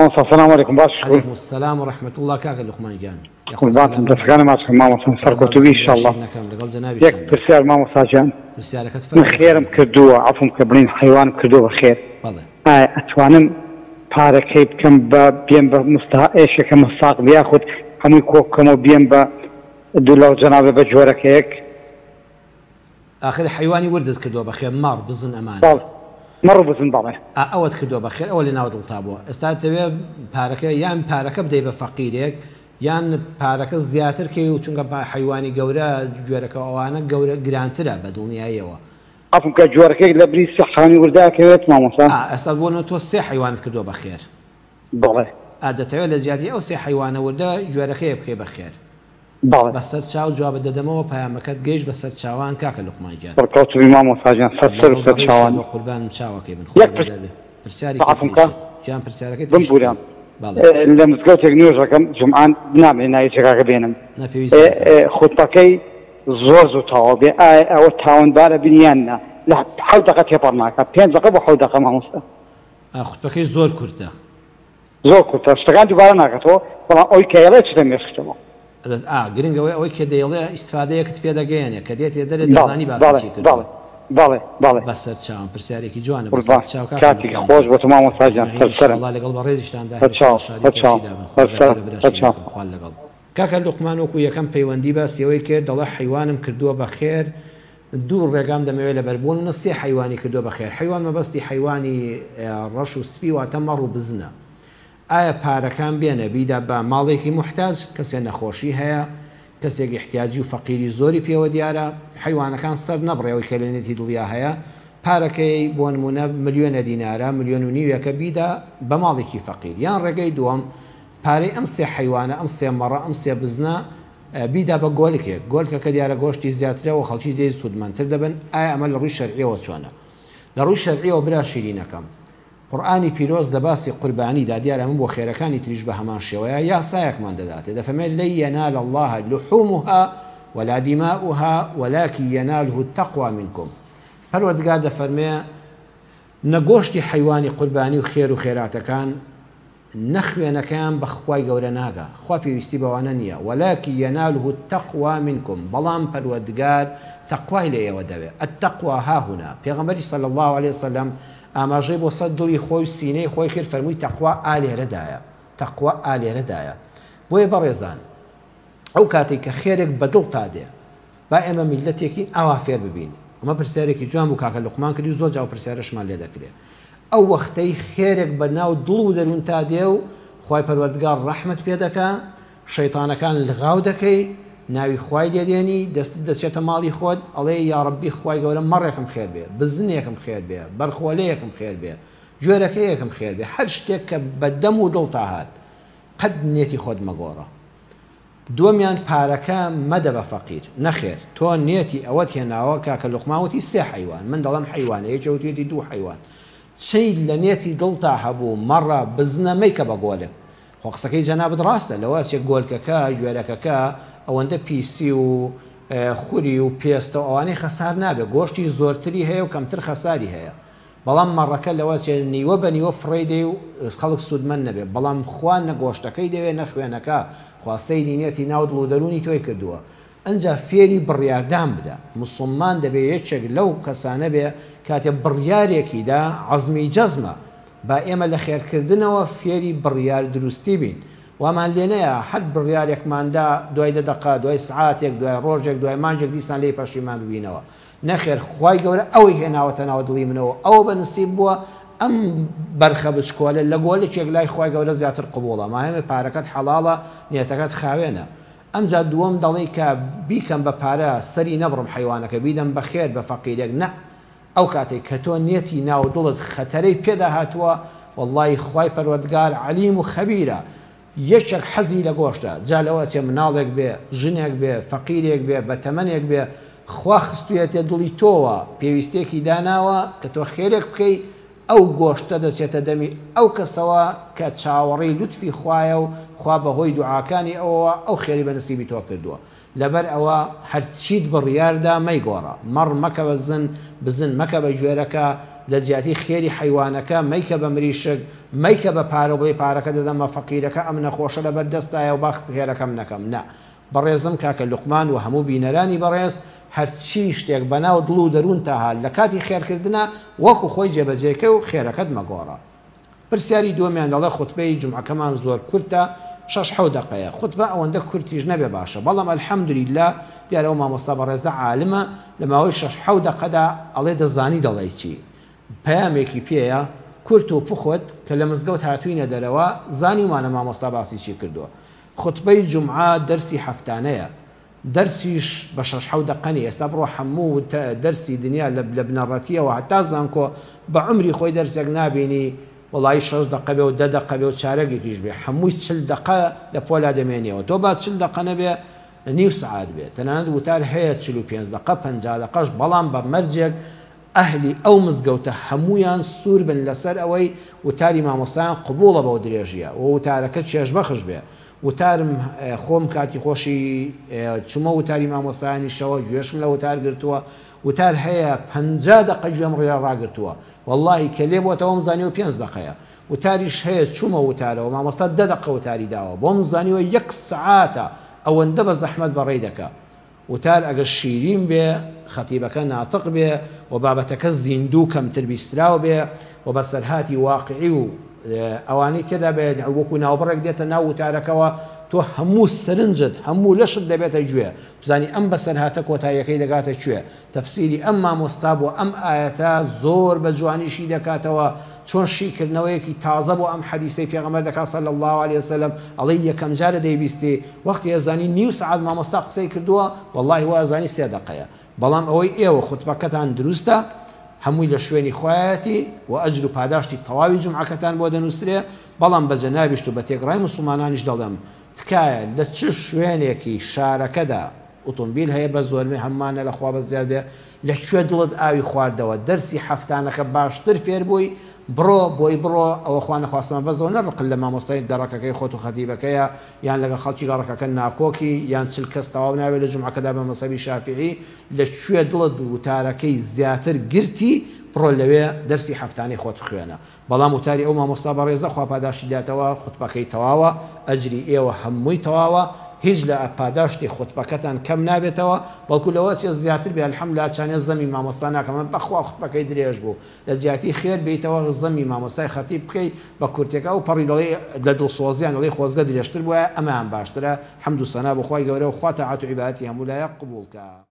مامۆستا سلام علیکم باش شکر. علیکم السلام و رحمة اللە کاکە لوقمان گیان یاخوا قوربانتم سەلامەت دەستەکانت ماچ کەم مامۆستا ان شاء اللە سەرکەوتوبی لەگەڵ ان شاء اللە براشیرنەکەم لەگەڵ یەک جەنابیشتان دام. پرسیار مامۆستا گیان پرسیارەکەت من فەرموو لە خێرم خزمەتم. کردووە عەفوم کە بڵێن حەیوانم کردووە بە خێر بەڵێ. ئایا ئەتوانم پارەکەی بکەم بە بێم بە مستە ئێشەکە مستاق بێ یاخود هەمووی کۆ بکەمەوە بێم بە دوو لە جەنابت بە جۆرەکەیەک؟ ئاخر حەیوانی وردت کردوە بەخێر مەڕ بزن ئەمانە. بەڵێ مەڕ و بزن بەڵێ. ئا ئەوەت کردوە بەخێر ئەوە لەناو دڵتا بوە ئێستا دەتەوێ پارەکە یان پارەکە بدەی بە فەقیرێک یان پارەکە زیاتر کەی و چونکە حەیوانی گەورە گوێرەکە ئەوانە گەورە گرانترە بە دڵنیاییەوە. عەفوم کە جۆرەکەیەک لە بری سێ حەیوانی وردا ئەکەوێت مامۆستا؟ ئا ئێستا بۆ نمونە تۆ سێ حەیوانت کردوە بەخێر. بەڵێ. ئا دەتەوێ لە جیاتی ئەو سێ حەیوانە وردە گوێرەکەیە بکەی بەخێر. بەڵێ. بەسەر چاو جوابت دەدەمەوە پەیامەکەت گەیشت بەسەر چاوان کاکە لوقمان گیان. سەرکەوتوبی مامۆستا گیان سەر سەر و لەگەڵ سەر بەڕێزیشا چاوان. بۆ قوربانم چاوەکەی بن خوا یەک لەگەر پرس بێ پرسیارێکی عەفوم کە تریشت گیان پرسیارەکەی تریشت بمبورە بکە بەڵێ. لە مزگەوتێک نوێژ ئەکەم جومعان نامەوێ ناوی جێگاکە بێنم نا پێویست ناکا. خوتبەکەی زۆر زوو تەواو بێ ئایا ئەوە تاوانبارە بین یان نا لە حەوت دەقە تێپەڕ ناکا پێنج دەقە بۆ حەوت دەقە مامۆستا. ئا خوتبەکەی زۆر کورتە. زۆر کورتە شتەکان دووبارە ناکاتەوە بەڵام ئەوەی کە ئەیڵێ چتە مێشکتەوە. ئا گرنگ ئەوەیە ئەوەی کە دەیڵێ ئیستفادەیەکت پێ دەگەیەنێ کە دێتێ دەرێ بەڵێ دەزانی باسی بەڵێ چی کردووە. بەڵێ بەڵێ بەڵێ. بەسەر چاوم پرسیارێکی جوانە بەسەر قوربان چاو کاکە کاتێکی لوقمان خۆش گیان بۆ تۆ مامۆستا گیان ئەجمەعین سەر سەرم ئیشاڵڵا لەگەڵ بەڕێزیشتاندا سەر هەمیشە چاو لە شادی سەر چاو خۆشیدا بن خوا سەر سەر گەورە برا سەر چاو. شیرینەکەم خوا لەگەڵ. کاکە لوقمان وەکو یەکەم پەیوەندی باسی ئەوەی کرد دەڵێ حەیوانم کردووە بە خێر دوو ڕێگام دەمەوێ لەبەر بۆ نمونە سێ حەیوانی کردووە بە خێر حەیوان مەبەستی حەیوانی ڕەش و سپی واتە مەڕ و بزنە ئایا پارەکان بێنە بیدا بە ماڵێکی موحتاج، کەسێ نەخۆشی هەیە، کەسێک ئیحتیاجی و فەقیری زۆری پێوە دیارە، حەیوانەکان سەر نەبڕێ ئەوەی کە لە نێتی دڵیا هەیە، پارەکەی بۆ نموونە ملیۆنە دینارە، ملیۆن و نیوێکە بیدا بە ماڵێکی فەقیر. یان ڕێگەی دووەم، پارەی ئەم سێ حەیوانە، ئەم سێ مەڕە، ئەم سێ بزنە بیدا بە گۆلکێک، گۆلکەکە دیارە گۆشتی زیاترە و خەڵکی لێی سوودمەندتر دەبن، ئایا ئەمە لە ڕووی شەرعییەوە چۆنە؟ لە ڕووی شەرعییەوە برا شیرینەکەم، قورئانی پیرۆز لە باسی قوربانی دا، دیارە ئەمە بۆ خێرەکانی تریش بە هەمان شێوەیە، یاسایەکمان دەداتێ دەفەرمێ، لن ینال اللە لحومها ولا دماؤها ولکن یناله التقوی منکم، پەروەردگار دەفەرمێ نە گۆشتی حەیوانی قوربانی و خێر و خێراتەکان نە خوێنەکەیان بە خوای گەورە ناگا، خوا پێویستی بەوانە نییە، ولکن یناله التقوی منکم، بەڵام پەروەردگار تەقوای لە ئێوە دەوێ، التقوی هاهنا، پێغەمبەریش صلی اللە علیە وسلم ئاماژەی بۆ سەر دڵی خۆی و سینەی خۆی کرد فەرمووی تەقوا ئا لێرەدایە، تەقوا ئا لێرەدایە. بۆیە بەڕێزان ئەو کاتەی کە خێرێک بە دڵتا دێ با ئێمە میللەتێکین ئاوا فێر ببین، ئەمە پرسیارێکی جوان بوو کاکە لوقمان کردی و زۆر جا ئەو پرسیارەشمان لێ دەکرێ. ئەو وەختەی خێرێک بە ناو دڵ و دەروونتا دێ و خوای پەروەردگار ڕەحمت پێ دەکا، شەیتانەکان لغاو دەکەی، ناوی خوای لێ دێنی، دەستت دەچێتە ماڵی خۆت، ئەڵێی یاڕەبی خوای گەورە مەڕێکم خێر بێ، بزنێکم خێر بێ، بەرخۆلەیەکم خێر بێ، گوێرەکەیەکم خێر بێ، هەر شتێک کە بە دەم و دڵتا هات، قەت نێتی خۆت مەگۆڕە. دووەمیان پارەکە مەدە بە فەقیر، نەخێر تۆ نێتی ئەوەت هێناوە، کاکە لوقمان وتی سێ حەیوان، من دەڵێم حەیوانە، یەکێ وتویەتی دوو حەیوان، چی لە نێتی دڵتا هەبوو، مەڕە، بزنە، مەیکە بە گۆلک، خۆ قسەکەی جەنابت ڕاستە لەوە ئەچێ گۆلکەکە، گوێرەکەکە، ئەوەندە پیسی و خوری و پێستە و ئەوانەی خەسار نابێ، گۆشتی زۆرتری هەیە و کەمتر خەساری هەیە، بەڵام مەڕەکە لەوە ئەچێ نیوە بە نیوە فڕێی دەی و خەڵک سوودمەند نەبێ، بەڵام خوا نە گۆشتەکەی دەوێ نە خوێنەکە، خوا سەیری نێتی ناو دڵ و دەروونی تۆی کردووە. ئنجا فێری بڕیاردان بدە، موسڵمان دەبێ یەکێک لەو کەسانە بێ کاتێ بڕیارێکی دا عەزمی جەزمە، با ئێمە لە خێرکردنەوە فێری بڕیار دروستی بین، وامان لێ نەیە هەر بڕیارێکمان دا دوای دە دەقە، دوای سعاتێک، دوای ڕۆژێک، دوای مانگێک دیسان لێی پەشیمان ببینەوە. نەخێر خوای گەورە ئەوەی هێناوەتە ناو دڵی منەوە ئەوە بە نسیب بووە، ئەم بەرخە بچکۆلە لە گۆلکێک لای خوای گەورە زیاتر قبوڵە، ماهێمێ پارەکەت حەڵاڵە نێتەکەت خاوێنە. ئەمجا دووەم دەڵێی کە بیکەم بە پارە سەری نەبڕم حەیوانەکە بیدەم بە خێر بە فەقیرێک نە ئەو کاتەی کە تۆ نیەتی ناو دڵت خەتەرەی پێدا هاتووە وەڵڵاهی خوای پەروەردگار عەلیم و خەبیرە یەکێک حەزی لە گۆشتە جا لەوە ئەچێ مناڵێک بێ ژنێک بێ فەقیرێک بێ بە تەمەنێک بێ خوا خستویەتە دڵی تۆوە پێویستیەکی داناوە کە تۆ خێرێک بکەی. ئەو گۆشتە دەچێتە دەمی ئەو کەسەوە کە چاوەڕێی لوتفی خوایە و خوا بەهۆی دوعاکانی ئەوەوە ئەو خێرەی بە نسیبی تۆ کردووە. لەبەر ئەوە هەرچیت بڕیاردا مەیگۆڕە. مەڕ مەکە بە زن، بزن مەکە بە گوێرەکە، لە جیاتی خێری حەیوانەکە مەیکە بە مریشک، مەیکە بە پارە و بڵێی پارەکە دەدەمە فەقیرەکە ئەم نەخۆشە لەبەر دەستایە و با خێرەکەم نەکەم. نا. بەڕێزم کاکە لوقمان و هەموو بینەرانی بەڕێز هەرچی شتێک بەناو دڵ و دەروونتا هات لە کاتی خێرکردنا وەکو خۆی جێبەجێ کە و خێرەکەت مەگۆڕە. پرسیاری دووەمیان دەڵێ خوتبەی جومعەکەمان زۆر کورتە شەش حەوت دەقەیە خوتبە ئەوەندە کورتیش نەبێ باشە بەڵام الحمدللە دیارە ئەو مامۆستا بەڕێزە عالمە لە ماوەی شەش حەوت دەقەدا ئەڵێ دەزانی دەڵێی چی پەیامێکی پێیە کورت و پوخت کە لە مزگەوت هاتوینە دەرەوە زانیومانە مامۆستا باسی چی کردووە خوتبەی جومعە دەرسی هەفتانەیە دەرسیش بە شەش حەوت دەقە نیە ئێستا بڕۆ هەموو دەرسی دنیا لە لە بنەڕەتیەوە هەتا زانکۆ بە عومری خۆی دەرسێک نابینی وەڵایی شەش دەقە بێ و دە دەقە بێ و چارەگێکیش بێ هەمووی چل دەقە لە پۆلا دەمێنیەوە تۆ با چل دەقە نەبێ نیو سەعات بێ تەنانەت وتار هەیە 45 دەقە 50 دەقەش بەڵام بە مەرجێک ئەهلی ئەو مزگەوتە هەموویان سوور بن لەسەر ئەوەی وتاری مامۆستایان قبوڵە بەو درێژیە و وتارەکە چێژبەخش بێ وتارم خۆم کاتی خۆشی چومە وتاری مامۆستایانیشەوە گوێشم لە وتار گرتووە وتار هەیە 50 دەقە گوێم ڕێ ڕاگرتووە وەڵاهی کە لێ بۆتەوەم زانیوە پێنج دەقەیە وتاریش هەیە چومە وتارەوە مامۆستا دە دەقە وتاری داوە بۆم زانیوە یەک سەعاتە ئەوەندە بە زەحمەت بەڕێی دەکا وتار ئەگەر شیرین بێ، خەتیبەکە ناتق بێ و بابەتەکە زیندوو و کەمتر بیستراو بێ و بەسەرهاتی واقعی و ئەوانەی تێدا بێ وەکوو ناوبڕێک دێتە ناو وتارەکەوە تۆ هەموو سەرنجت هەموو لەشت دەبێتە گوێ بزانی ئەم بەسەرهاتە کۆتاییەکەی دەگاتە کوێ تەفسیری ئەم مامۆستا بۆ ئەم ئایەتە زۆر بە جوانی شی دەکاتەوە چۆن شی کردنەوەیەکی تازە بۆ ئەم حەدیسەی پێغەمبەر دەکات صلی اللە علیە وسلم ئەڵێی یەکەم جارە دەیبیستی وەختی ئەزانی نیو سەعات مامۆستا قسەی کردووە وەڵاهی وا ئەزانی سێ دەقەیە بەڵام ئەوەی ئێوە خوتبەکەتان دروستە هەمووی لە شوێنی خۆیەتی و ئەجر و پاداشتی تەواوی جومعەکەتان بۆ دەنووسرێ بەڵام بە جەنابیشت و بە تێکڕای موسڵمانانیش دەڵێم تکایە لە چ شوێنێکی شارەکەدا ئوتومبیل هەیە بەس زۆربەی هەموومانە لە خوا بەس زیاد بێ لە کوێ دڵت ئاوی خواردەوە دەرسی هەفتانەکە باشتر فێر بووی بڕۆ بۆی بڕۆ ئەوە خوا نەخواستە مەبەست ئەوە نە ڕقت لە مامۆستای گەڕەکەکەی خۆت و خەتیبەکەیە یان لەگەڵ خەڵکی گەڕەکەکە ناکۆکی یان 40 کەس تەواو ناوێ لە جومعەکەدا بە مەزهەبی شافیعی لە کوێ دڵت وتارەکەی زیاتر گرتی بڕۆ لەوێ دەرسی هەفتانەی خۆت بخوێنە بەڵام وتاری ئەو مامۆستا بەڕێزە خوا پاداشتی داتەوە خوتبەکەی تەواوە ئەجری ئێوە هەمووی تەواوە هیچ لە پاداشتی خوتبەکەتان کەم نابێتەوە بەڵکو لەوە ئەچێ زیاتر بێ الحمدللە چانێ زەمی مامۆستا ناکەم بەخوا خوتبەکەی درێژ بوو لە جیاتی خێر بێیتەوە زەمی مامۆستای خەتیب بکەی بە کورتێکە ئەو پەڕی دەڵێی لە دڵسۆزیان دەڵێی خۆزگە درێژتر بوایە ئەمەیان باشترە حەمد و سەنا بۆ خوای گەورە و خوا تاعەت و عیبادەتی هەموو لایەک قبوڵ کا.